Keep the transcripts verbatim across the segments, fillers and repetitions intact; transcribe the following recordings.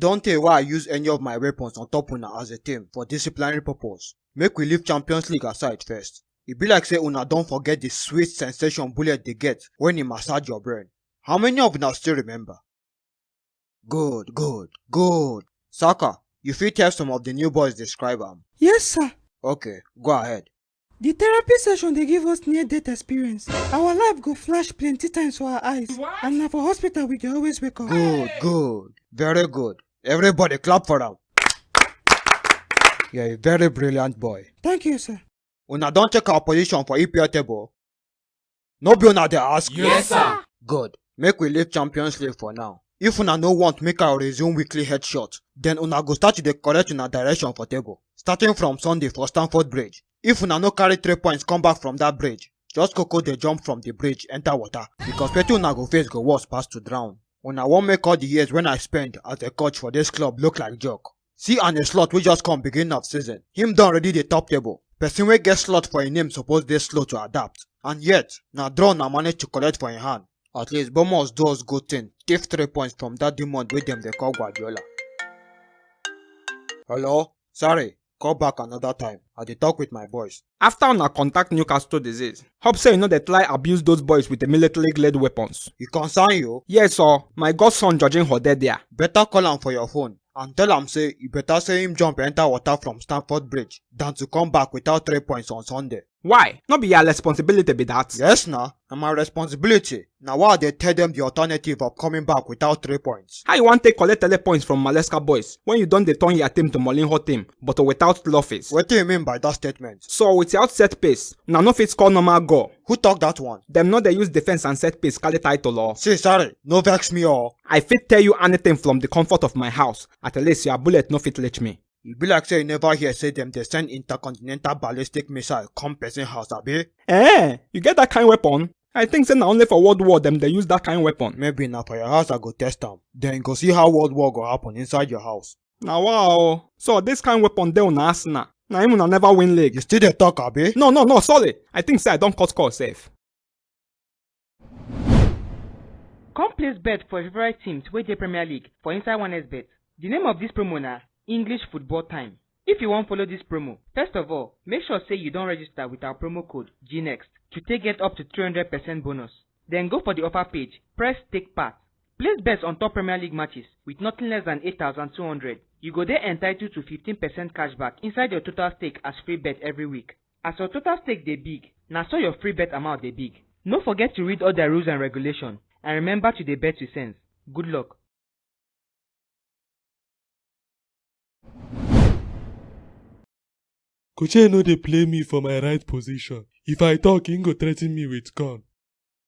Don't tey wey I use any of my weapons on top una as a team for disciplinary purpose. Make we leave Champions League aside first. E be like say una don forget the sweet sensation bullet dey get when e massage your brain. How many of una still remember? Good, good, good. Saka, you fit help some of the new boys describe am? Yes, sir. Okay, go ahead. The therapy session dey give us near death experience. Our life go flash plenty times for our eyes, and na for hospital we dey always wake up. Good, good, very good. Everybody clap for am. You're a very brilliant boy. Thank you, sir. Una don check our position for E P L table? No be una dey ask? Yes, sir. Good. Make we leave Champions League for now. If una no want make I resume weekly headshot, then una go start to dey correct una direction for table. Starting from Sunday for Stamford Bridge. If una no carry three points come back from that bridge, just koko dey jump from the bridge enter water, because wetin una go face go worse pass to drown. Una wan make all the years when I spend as a coach for this club look like joke. See Arne Slot wey just come beginning of season. Him don already dey top table. Person wey get slot for him name suppose dey slow to adapt. And yet, na draw una manage to collect for him hand. At least Bournemouth do us good thing, thief three points from that demon wey dem dey call Guardiola. Hello? Sorry, call back another time. I dey talk with my boys. After una contact Newcastle disease, hope say you no dey try abuse those boys with the military grade weapons. E concern you? Yes, sir. My godson Jorginho dey there. Better call am for your phone and tell am say e better say him jump enter water from Stamford Bridge than to come back without three points on Sunday. Why? No be your responsibility be that? Yes na, na my responsibility. Na why I dey tell them the alternative of coming back without three points. How you wan take collect three points from Maresca boys when you don dey turn your team to Mourinho team but without trophies? Wetin you mean by that statement? So with your set piece, una no fit score normal goal. Who talk that one? Dem no dey use defense and set piece carry title o. See, sorry, no vex me o. I fit tell you anything from the comfort of my house. At least your bullet no fit reach me. E be like say you never hear say dem dey send intercontinental ballistic missile come person house, abi? Eh, you get that kind weapon? I think say na only for World War dem dey use that kind weapon. Maybe na for your house I go test am. Then you go see how World War go happen inside your house. Na wow. So this kind weapon dey una arsenal. Na him una never win league. You still dey talk, abi? No, no, no, sorry. I think say I don cut call sef. Come place bet for your favorite teams wey dey Premier League for inside one X bet. The name of this promo na English Football Time. If you wan follow this promo, first of all, make sure say you don register with our promo code G next to take get up to three hundred percent bonus. Then go for the offer page, press take part. Place bets on top Premier League matches with nothing less than eight thousand two hundred. You go dey entitled to fifteen percent cashback inside your total stake as free bet every week. As your total stake dey big, na so your free bet amount dey big. No forget to read all the rules and regulation, and remember to dey bet with sense. Good luck. Coach no dey play me for my right position. If I talk, he go threaten me with gun.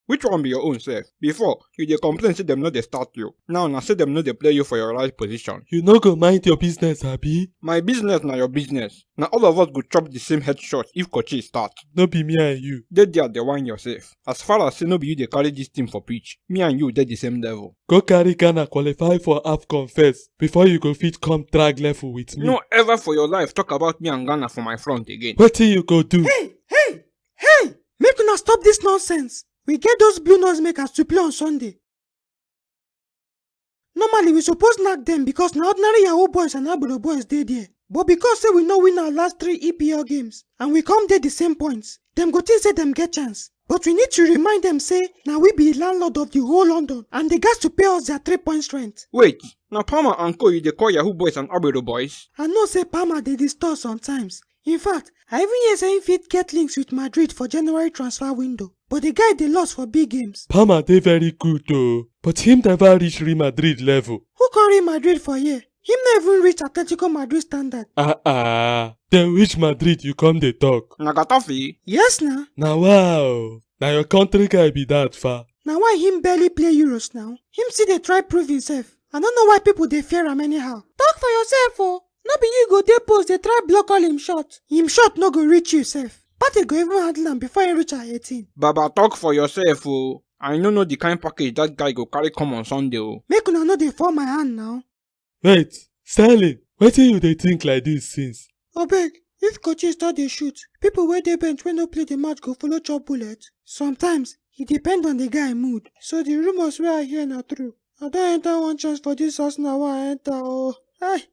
Which one be your own sef? Before, you dey complain say dem no dey start you. Now na say dem no dey play you for your right position. You no go mind your business, abi? My business na your business. Na all of us go chop the same headshot if Kochi start. No be me and you. Dey there dey whine yourself. As far as say no be you dey carry this team for pitch, me and you dey the same level. Go carry Ghana qualify for AFCON first before you go fit come drag level with me. No ever for your life talk about me and Ghana for my front again. Wetin you go do? Hey, hey, hey! Make una stop this nonsense. We get those blue nose makers to play on Sunday. Normally, we suppose knack them because na ordinary Yahoo boys and Agbero boys dey there. But because say we no win our last three E P L games and we come dey the same points, dem go think say dem get chance. But we need to remind them say na we be landlord of the whole London and they got to pay us their three points rent. Wait, na Palmer and Co you dey call Yahoo boys and Agbero boys? I know say Palmer dey disturb sometimes. In fact, I even hear say he fit get links with Madrid for January transfer window. But the guy dey lost for big games. Palmer dey very good o, but him never reach Real Madrid level. Who call Real Madrid for here? Him no even reach Atletico Madrid standard. Ah ah, then which Madrid you come dey talk? Na Getafe? Yes na. Na wow, na your country guy be that fa. Na why him barely play Euros now. Him still dey try prove himself. I no know why people dey fear am anyhow. Talk for yourself o. No be you go dey post dey try block all him shot. Him shot no go reach you sef. Partey go even handle am before he reach her eighteen. Baba, talk for yourself o. I no know the kind package that guy go carry come on Sunday o. Make una no dey fall my hand now. Wait, Sterling, wetin you dey think like this since? Abeg, if coaches start dey shoot, people wey dey bench wey no play the match go follow chop bullet. Sometimes, e depend on the guy mood. So the rumors wey I hear na true. I don enter one church for this house now. I enter. Oh, hey.